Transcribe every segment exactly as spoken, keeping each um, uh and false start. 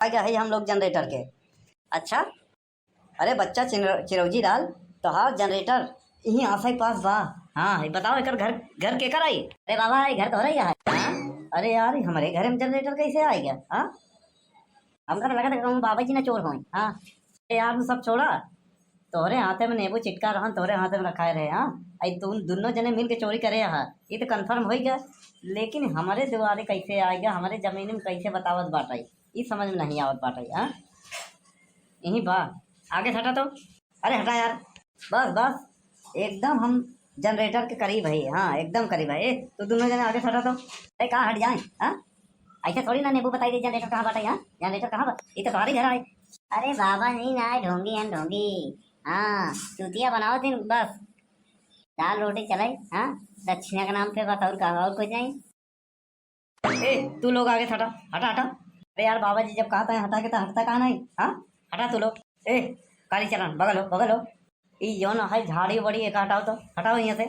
आइगा है हम लोग जनरेटर के। अच्छा, अरे बच्चा चिर-, चिरौजी लाल, तोहार जनरेटर यहीं आसै पास बा। हाँ, ये बताओ, एकर घर, घर केकर आई? अरे बाबा, ये घर तोहरे ही है। हाँ? अरे यार, हमरे घर में जनरेटर कैसे आइगा? हाँ, हमका तो लगा था कहूँ बाबा जी ना चोर होई। हाँ, अरे यार, वो सब छोड़ा, तोहरे हाथे में नेबू चिटका रहन, तोहरे हाथे में रखाए रहे। हाँ, आई तुम दुनो जने मिल के चोरी करे हा, ये तो कन्फर्म होइगा। लेकिन हमरे दुआरे कैसे आइगा, हमरे जमीन में कैसे बतावत बाटै, ई समझ में नहीं आवत बाटै। हाँ, यहीं बा, आगे से हटा तो। अरे हटा यार, बस बस, एकदम हम जनरेटर के करीब है। हाँ, एकदम करीब है। ए, तू दुनो जने आगे से हटा तो। ए, कहाँ हट जाए? हाँ, ऐसे थोड़ी ना नेबू बताई दे जनरेटर कहाँ बाटै। हाँ, जनरेटर कहाँ बा? ई तो तोहरे घर आए। अरे बाबा नहीं ना आए, ढोंगी है ढोंगी। हाँ, चूतिया बनाओ दिन बस, दाल रोटी चले। हाँ, दक्षिणा के नाम पे बस, और का, और कुछ नहीं। ए, तू लोग आगे से हटा, हटा, हटा। अरे यार, बाबा जी जब कहा था हटा के, तो हटता कहाँ नहीं? हाँ, हटा तू लोग। ए, काली चरण, बगल हो, बगल हो। ई जौन है झाड़ी बड़ी, एक हटाओ तो, हटाओ यहाँ से।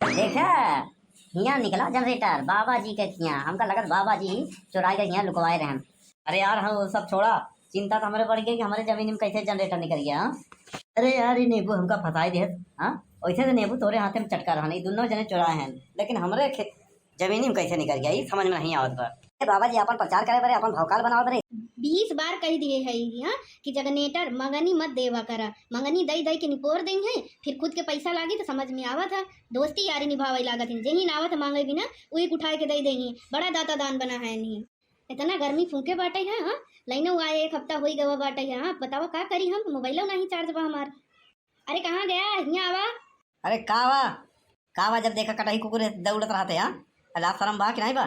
देखा, हियाँ निकला जनरेटर, बाबा जी के हियाँ। हमका लगत बाबा जी चुराए के हियाँ लुकवाए रहन। अरे यार, हम वो सब छोड़ा, चिंता तो हमरे बढ़ गई कि हमरे जमीन में कैसे जनरेटर निकल गया। हाँ? अरे यार, ये नेबू हमका फंसाए देत। हाँ, वैसे तो नेबू तोरे हाथे में चटका रहन, ये दुनो जने चुराए हैं, लेकिन हमरे खे-, जमीनी में कैसे निकल गया, ये समझ में नहीं आवत बा। ए बाबा जी, अपन प्रचार करे बरे, अपन भौकाल बनावे बरे। बीस बार कह दिए है, हाँ, कि जनरेटर मंगनी मत देवा करा, मंगनी दई दई के निपोर देई है, फिर खुद के पैसा लागी तो समझ में आवत है। दोस्ती यारी निभावे लागत है, जेही ना आवत है मांगे बिना, उही उठाए के दई देही। बड़ा दाता दान बना है नहीं। इतना गर्मी फूके बाटै है, हाँ? लाइनो आए एक हफ्ता होई गवा बाटै है, हाँ? बतावा का करी हम, मोबाइलो नहीं चार्ज बा हमार। अरे कहाँ गया, हियाँ आवा। अरे का बा, का बा, जब देखा कटही कुकुर दौड़त रहते, हाँ? लाज शरम बा कि नहीं बा?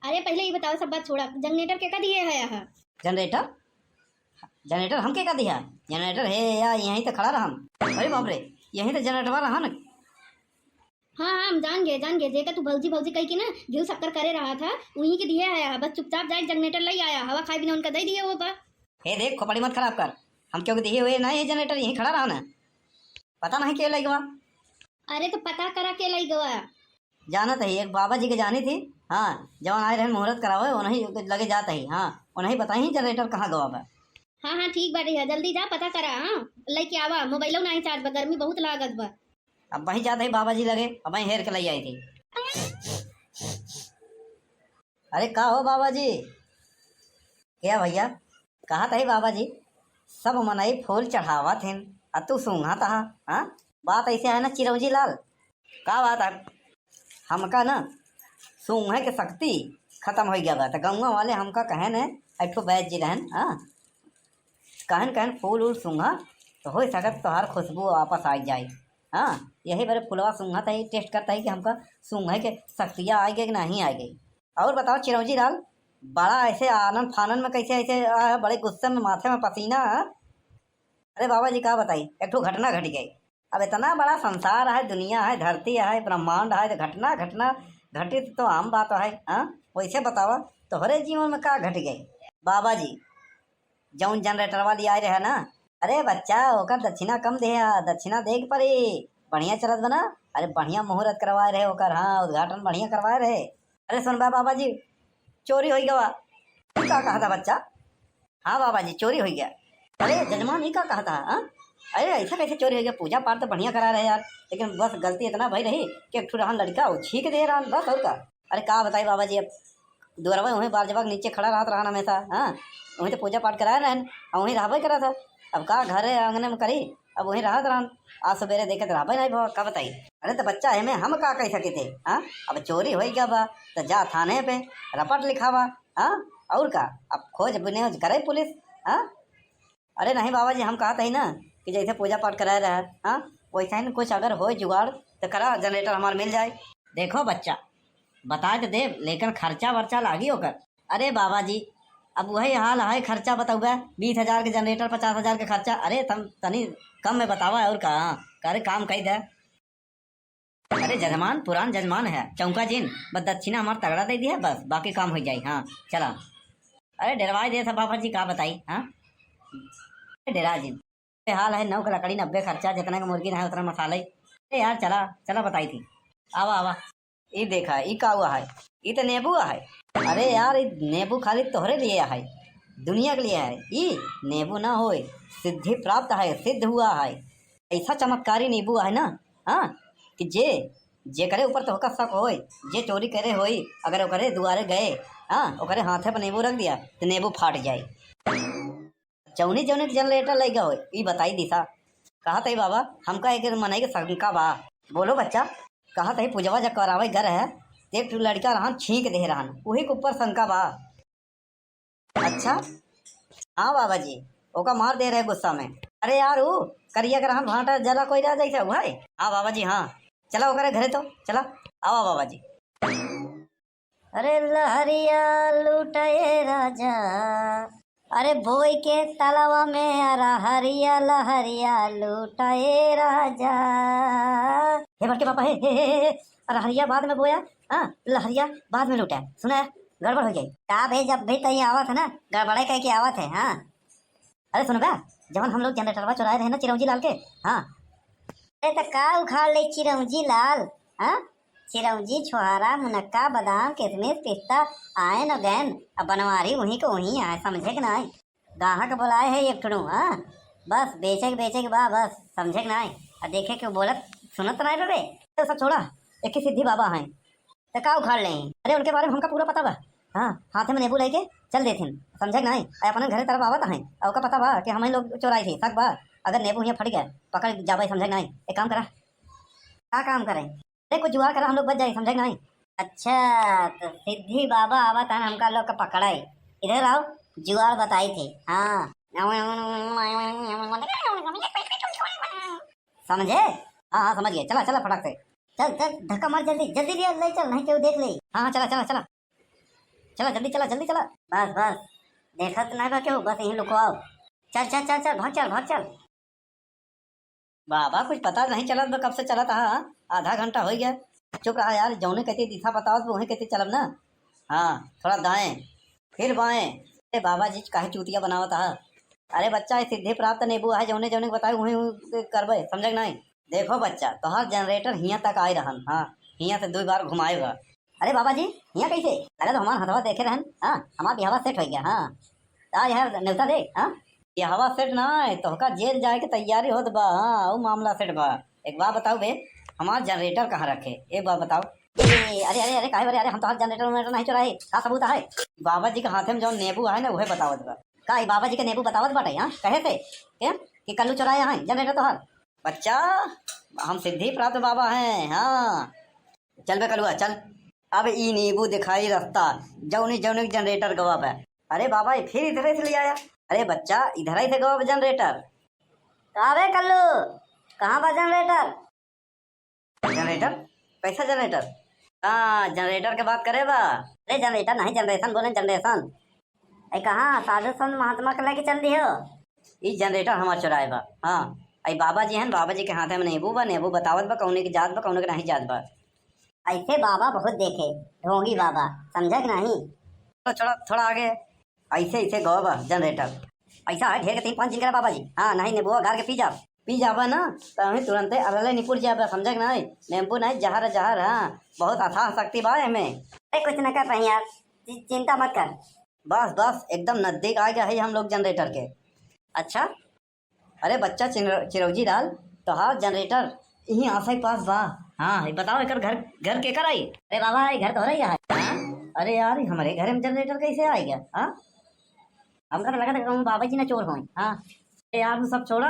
अरे पहले ये बताओ, सब बात छोड़ा, जनरेटर के का दिए है यहाँ? जनरेटर? जनरेटर हम के का दिया? जनरेटर है या यहीं तो खड़ा रहन। अरे बाप रे, यहीं तो जनरेटर रहन। हाँ, हाँ, हम जान गए, जान गए। जेका तू भौजी, भौजी कही के ना घिउ शक्कर करे रहा था, उन्हीं के दिए आया है। बस चुपचाप जाए जनरेटर लई आया, हवा खाए बिना उनका दे दिए वो बा। हे देख, खोपड़ी मत खराब कर। हम क्यों दिए हुए ना ये जनरेटर, यहीं खड़ा रहा ना। पता नहीं के लई गवा। अरे तो पता करा के लई गवा। जानत है, एक बाबा जी के जानी थी, हाँ, जवन आए रहन मुहूर्त करावे, उन्हीं के लगे जात है, हाँ, उन्हीं बताई जनरेटर कहाँ गवा बा। हाँ, हाँ, ठीक बाटे है, जल्दी जा पता करा, हाँ, लेके आवा, मोबाइलो नहीं चार्ज बा, गर्मी बहुत लागत बा। अब वहीं जात है बाबा जी लगे, अब वहीं हेर के लई आई थी। अरे का हो बाबा जी? क्या भैया? कहा तही बाबा जी, सब मनई फूल चढ़ावत हिन, आ तू सूंघत हा, हाँ? बात ऐसे है ना चिरौजी लाल? का बात है? हमका ना सूंघे के शक्ति खत्म हो गया बा, तो गौवा वाले हमका कहे ने, एक ठो वैद्य जी रहन, हाँ? कहन कहन फूल उल सूंघा, तो हो सकत तोहार खुशबू वापस आ जाए। हाँ, यही बारे फुलवा सूंघत ही, टेस्ट करत ही कि हमका सूंघे के शक्तियाँ आ गई कि नहीं आ गई। और बताओ चिरौजी लाल, बड़ा ऐसे आनन फानन में कैसे ऐसे, आ, बड़े गुस्से में, माथे में पसीना, हाँ? अरे बाबा जी का बताई, एक ठो घटना घट गई। अब इतना बड़ा संसार है, दुनिया है, धरती है, ब्रह्मांड है, तो घटना घटना घटित तो आम बात है, हाँ? वैसे बतावा, तोहरे जीवन में का घट गई? बाबा जी, जौन जनरेटरवा लियाए रहे ना, अरे बच्चा, ओकर दक्षिणा कम दे, दक्षिणा दे के पड़ी, बढ़िया चलत बना। अरे बढ़िया मुहूर्त करवाए रहे ओकर, हाँ, उद्घाटन बढ़िया करवाए रहे। अरे सुन बा बाबा जी, चोरी होई गवा। ई का कहा था बच्चा? हाँ बाबा जी, चोरी होई गया। अरे जजमान, ई का कहा था, हाँ? अरे ऐसा कैसे चोरी होई गया? पूजा पाठ तो बढ़िया करा रहे यार, लेकिन बस गलती इतना भई रही कि एक ठो रहन लड़का, वो छींक दे रहन, बस और का। अरे का बताई बाबा जी, अब दुअरवा वहीं बार जब नीचे खड़ा रहत रहन हमेशा, हाँ, वहीं तो पूजा पाठ कराए रहन, और वहीं रहबे करा था। अब का घर आंगने में करी, अब वहीं रहत रहन। आज सवेरे देखे तो रहबे नहीं भवा, का बताई। अरे तो बच्चा, एमे हम का कह सके थे, हाँ? अब चोरी हो गया बा, तो जा थाने पे रपट लिखावा, हाँ? और का, अब खोज बुनेज करे पुलिस, हाँ? अरे नहीं बाबा जी, हम कहत हई ना कि जैसे पूजा पाठ कराए रहा, हाँ, वैसे ही कुछ अगर होए जुगाड़ तो करा, जनरेटर हमार मिल जाए। देखो बच्चा, बताए तो देब, लेकिन खर्चा वर्चा लागी ओकर। अरे बाबा जी, अब वही हाल है, खर्चा बतौबे, बीस हजार के जनरेटर, पचास हजार के खर्चा। अरे तम तनी कम में बतावा और का, करे काम कई दे। अरे जजमान, पुरान जजमान है, चौका जिन, बस दक्षिणा हमार तगड़ा दे दिया, बस बाकी काम हो जाई। हाँ, चला। अरे डेरवाए दे सब बाबा जी, का बताई, हाँ? अरे डेरा जिन। ये हाल है, नौ के लकड़ी नब्बे खर्चा, जितना के मुर्गी रहे उतना मसाले। अरे यार, चला, चला बताई थी। आवा, आवा। ई देखा, ई का हुआ है? ई तो नेबू है। अरे यार, ई नेबू खाली तोहरे लिए है, दुनिया के लिए है। ई नेबू ना होए, सिद्धि प्राप्त है, सिद्ध हुआ है। ऐसा चमत्कारी नींबू है ना, हाँ, कि जे, जेकरे ऊपर तोहका शक होए, जे चोरी करे होई, अगर ओकरे दुआरे गए, हाँ, ओकरे हाथे पर नींबू रख दिया, तो नींबू फाट जाए। जौनी जौनी के जनरेटर लइगा होए, ई बताई दिशा। कहत है बाबा, हमका एक मनई के शंका बा। बोलो बच्चा। कहत है पूजवा जब करावे गर है, तो एक ठो लड़का रहन, छींक दे रहन, उही के ऊपर शंका बा। अच्छा, हाँ बाबा जी, ओका मार दे रहे गुस्सा में। अरे यार, ऊ करिया के रहन, भांटा जला कोई रह जैसे, ऊ है? हाँ बाबा जी, हाँ। चला ओकरे घरे तो, चला। आवा बाबा जी। अरे लहरिया लूटाए राजा, अरे बोई के तलवा में अरहरिया लहरिया लूटाए राजा। हे बड़के पापा, हे, हे, हे, हे, अरहरिया बाद में बोया, हाँ, लहरिया बाद में लूटा। सुना है? गड़बड़ हो जाई। का भे, जब भी तई आवत है ना, गड़बड़े कह के आवत है, हाँ। अरे सुन बे, जवन हम लोग जनरेटरवा चुराए रहे ना चिरौंजी लाल के, हाँ। अरे त का उखाड़ ले चिरौंजी लाल, हाँ? चिरौंजी, छोहारा, मुनक्का, बादाम, किशमिश, पिस्ता, आयन और गैन, अब बनवारी वहीं के वहीं आए, समझे के नाई? गाहक बुलाए है एक ठुनू, हाँ? बस बेचे के, बेचे के बा, बस, समझे के नाई? अब देखे के बोलत सुनत नाई रे। तो सब छोड़ा, एक ही सिद्धि बाबा हैं। त का उखाड़ लें? अरे उनके बारे में हमका पूरा पता बा। हाँ, हाथे में नेबू लेके चल देथिन, समझे के नाई? अरे अपने घरे तरफ आवत हैं, और ओका पता बा कि हमही लोग चोराई थी, शक बा। अगर नेबू हियाँ फट गया, पकड़ जाबे, समझे के नाई? एक काम करा। का काम करें? अरे कुछ जुगाड़ करा, हम लोग बच जाए, समझे के नाई? अच्छा, तो सिद्धि बाबा आवत हैं हमका लोग के पकड़े। इधर आओ, जुगाड़ बताई थी। हाँ। समझे? हाँ, हाँ, समझ गए। चला, चला, फटाक से। चल, चल, धक्का मार जल्दी, जल्दी ले, ले चल, नहीं केहू देख ले। हाँ, हाँ, चला, चला, चला। चला, जल्दी चला, जल्दी चला। बस, बस, देखत नहीं बा केहू, बस यहीं लुकवाओ। चल, चल, चल, चल, भाग चल, भाग चल। बाबा, कुछ पता नहीं चलत बा, कब से चलत हा, आधा घंटा हो गया। चुप रहा यार, जौने कहते दिशा बताओ तो वहीं कहते चलब ना। हाँ, थोड़ा दाएं, फिर बाएं। अरे बाबा जी, काहे चूतिया बनावत हा? अरे बच्चा, ये सिद्धि प्राप्त नेबू है, जौने जौने के बताए वहीं वहीं करबे, समझे के नाई? देखो बच्चा, तोहार जनरेटर हियां तक आए रहन, हाँ, हियां से दो बार घुमाए बा। अरे बाबा जी, हियां कैसे? अरे तो हमार हथवा देखे रहन, हाँ, हमार बिहावा सेट हो गया, हाँ। आ यह नेवता दे, हाँ? बिहावा सेट ना है, तोहका जेल जाए के तैयारी होत बा, हाँ, ऊ मामला सेट बा। एक बात बताओ बे, हमार जनरेटर कहाँ रखे? एक बात बताओ। ए, अरे, अरे, अरे, काहे बरे? अरे, हम तोहार जनरेटर वनरेटर नहीं चुराए, का सबूत है? बाबा जी के हाथे में जौन नेबू है ना, उहे बतावत बा। का ई बाबा जी के नेबू बतावत बाटे, हाँ? कहे से? के? कि कल्लू चुराया है जनरेटर तोहार? बच्चा, हम सिद्धि प्राप्त बाबा हैं, हाँ। चल बे कलुआ, चल। अब ई नींबू दिखाई रास्ता, जौनी जौनी जनरेटर गवा बे। अरे बाबा, ये फिर इधरे से ले आया। अरे बच्चा, इधर ही से गवा बे जनरेटर। का बे कल्लू, कहाँ बा जनरेटर? जनरेटर? कैसा जनरेटर? हाँ, जनरेटर के बात करे बा। अरे जनरेटर नहीं, जनरेशन बोले, जनरेशन। ए, कहाँ साधु संत महात्मा के लेके चल दियो? ई जनरेटर हमार चुराए बा। हाँ, आई बाबा जी हैं, बाबा जी के हाथे में नींबू बा, नींबू बतावत बा, कौने के जात बा, कौने के नहीं जात बा। ऐसे बाबा बहुत देखे, ढोंगी बाबा, समझे कि नहीं? तो थोड़ा, थोड़ा आगे, ऐसे, ऐसे गवा बा जनरेटर। ऐसा है, ढेर के तीन पाँच जिनकर बाबा जी। हाँ, नहीं, नींबुआ गार के पी जा, पी जाबा ना, तो हमें तुरंते अलले निपुर जाबा, समझे कि नहीं? नींबू नहीं, जहर, जहर, हाँ, बहुत अथाह शक्ति बा एमे। अरे, कुछ न कर पाई यार, चि-, चिंता मत कर। बस, बस, एकदम नजदीक आ गया है हम लोग जनरेटर के। अच्छा, अरे बच्चा चिन-, चिरौजी लाल, तोहार जनरेटर यहीं आसे पास बा। हाँ, ये बताओ, एकर घर, घर केकर आई? अरे बाबा, ये घर तोहरे ही है। हाँ? अरे यार, ये हमरे घर में जनरेटर कैसे आ गया? हाँ, हमका तो लगा था कहूँ बाबा जी ना चोर होई। हाँ, अरे यार, तू सब छोड़ा,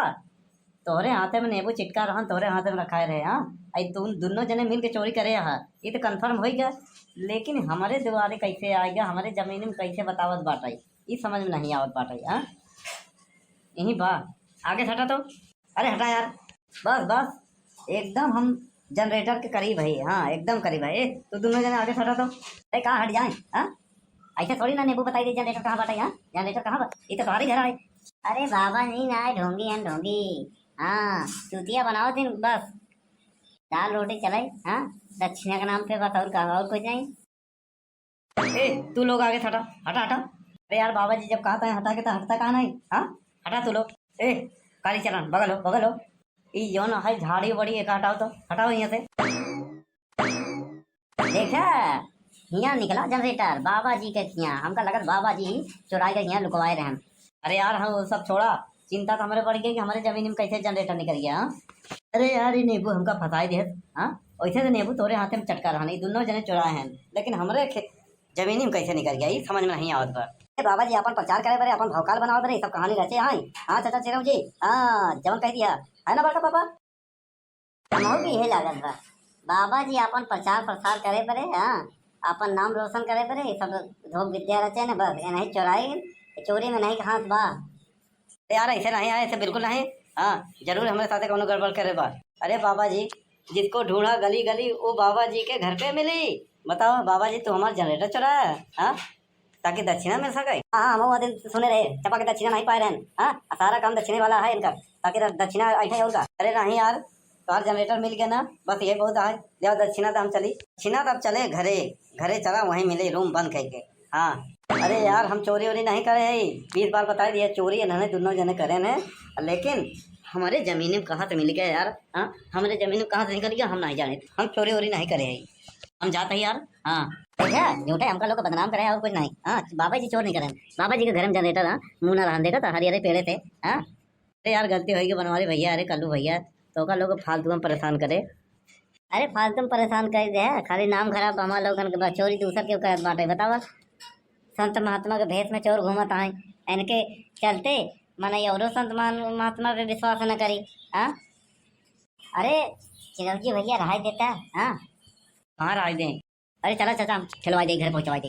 तोहरे हाथे में नेबू चिटका रहन, तोहरे हाथे में रखाए रहे। हाँ, आई तुम दोनों जने मिल के चोरी करे हा, ये तो कन्फर्म हो गया। लेकिन हमारे दुआरे कैसे आ गया, हमारे जमीन में कैसे बतावत बाटे, ये समझ में नहीं आवत बाटे। हाँ, यहीं बा, आगे से हटा तो। अरे हटा यार, बस बस, एकदम हम जनरेटर के करीब है। हाँ, एकदम करीब है। ए, तू दोनों जने आगे से हटा तो। ए, कहाँ हट जाए? हाँ, ऐसे थोड़ी ना नेबू बताई दे जनरेटर कहाँ बाटे। हाँ, जनरेटर कहाँ बा? ये तो तोहरे घर आए। अरे बाबा जी ना आए, ढोंगी हैं ढोंगी। हाँ, चूतिया बनाओ दिन बस। दाल रोटी चलाई, हाँ, दक्षिणा के नाम पे बस, और का, और कुछ नहीं। ए, तू लोग आगे से हटा, हटा, हटा। अरे यार, बाबा जी जब कहता है हटा के, तो हटता कहाँ नहीं? हाँ, हटा तू लोग। ए, काली चलन, बगल हो, बगल हो। ई जौन है झाड़ी बड़ी, एक हटाओ तो, हटाओ यहाँ से। देखा, हियाँ निकला जनरेटर बाबा जी के हियाँ, हमका लगत बाबा जी चुराए के हियाँ लुकवाए रहन। अरे यार, हम वो सब छोड़ा, चिंता तो हमरे बढ़ गई कि हमरे जमीन में कैसे जनरेटर निकल गया, हाँ? अरे यार, ये नेबू हमका फंसाए देत, हाँ? वैसे तो नेबू तोरे हाथे में चटका रहन, ये दोनों जने चुराए हैं, लेकिन हमरे खे-, जमीन में कैसे निकल गया, ये समझ में नहीं आवत बा। ए बाबा जी, अपन प्रचार करे बरे, अपन भौकाल बनावे बरे, ये सब कहानी रचे हैं। हाँ चाचा चिरऊ जी, हाँ, जवन कह दिया, है ना बड़का पापा? हमहू के इहे लागत बा, बाबा जी अपन प्रचार प्रसार करे बरे, हाँ, अपन नाम रोशन करे बरे, ये सब धोख विद्या रचे ने बस, ये नहीं चोराई, चोरी में नहीं हाथ बा। अरे यार, ऐसे नहीं है, ऐसे बिल्कुल नहीं। हाँ, जरूर हमरे साथे कौनो गड़बड़ करे बा। अरे बाबा जी, जिसको ढूंढा गली गली, वो बाबा जी के घर पे मिली। बताओ बाबा जी, तू हमारा जनरेटर चुराया है, हाँ? ताकि दक्षिणा मिल सके। हाँ, हम वो दिन सुने रहे, चपा के दक्षिणा नहीं पाए रहन, हाँ? आ सारा काम दक्षिणे वाला है इनका, ताकि द-, दक्षिणा ऐठे और का। अरे नहीं यार, तोहार जनरेटर मिल गया ना, बस ये बहुत है, ले आओ दक्षिणा तो हम चली। दक्षिणा तब चले घरे, घरे चला, वहीं मिले रूम बंद करके। हाँ, अरे यार, हम चोरी वोरी नहीं करे है, बीस बार बता दिया, चोरी इन्होंने दोनों जने करे हैं, लेकिन हमारे जमीन में कहाँ से मिल गया यार? हाँ, हमारे जमीन में कहाँ से निकल गया, हम नहीं जाने, हम चोरी वोरी नहीं करे है, हम जाते हैं यार। हाँ, देखा, झूठे हमका लोग बदनाम करे और कुछ नहीं। हाँ, बाबा जी चोर नहीं करे, बाबा जी के घर में जनरेटर, हाँ, मुँह ना रहन देखा था हरियरे पेड़े थे। हाँ, अरे यार, गलती होई गई बनवारी भैया, अरे कल्लू भैया, तो का लोग फालतू में परेशान करे। अरे फालतू में परेशान कर दे, खाली नाम खराब हमार लोगन के बा, चोरी दूसर के करत बाटे, बतावा। संत महात्मा के भेष में चोर घूमत आए, इनके चलते माने औरो संत महान-, महात्मा पे विश्वास न करी। हाँ, अरे चिरौजी भैया रहाई देता। हाँ, कहाँ रहाई दे? अरे चला चाचा, हम खिलवाई दे, घर पहुँचवाई दे।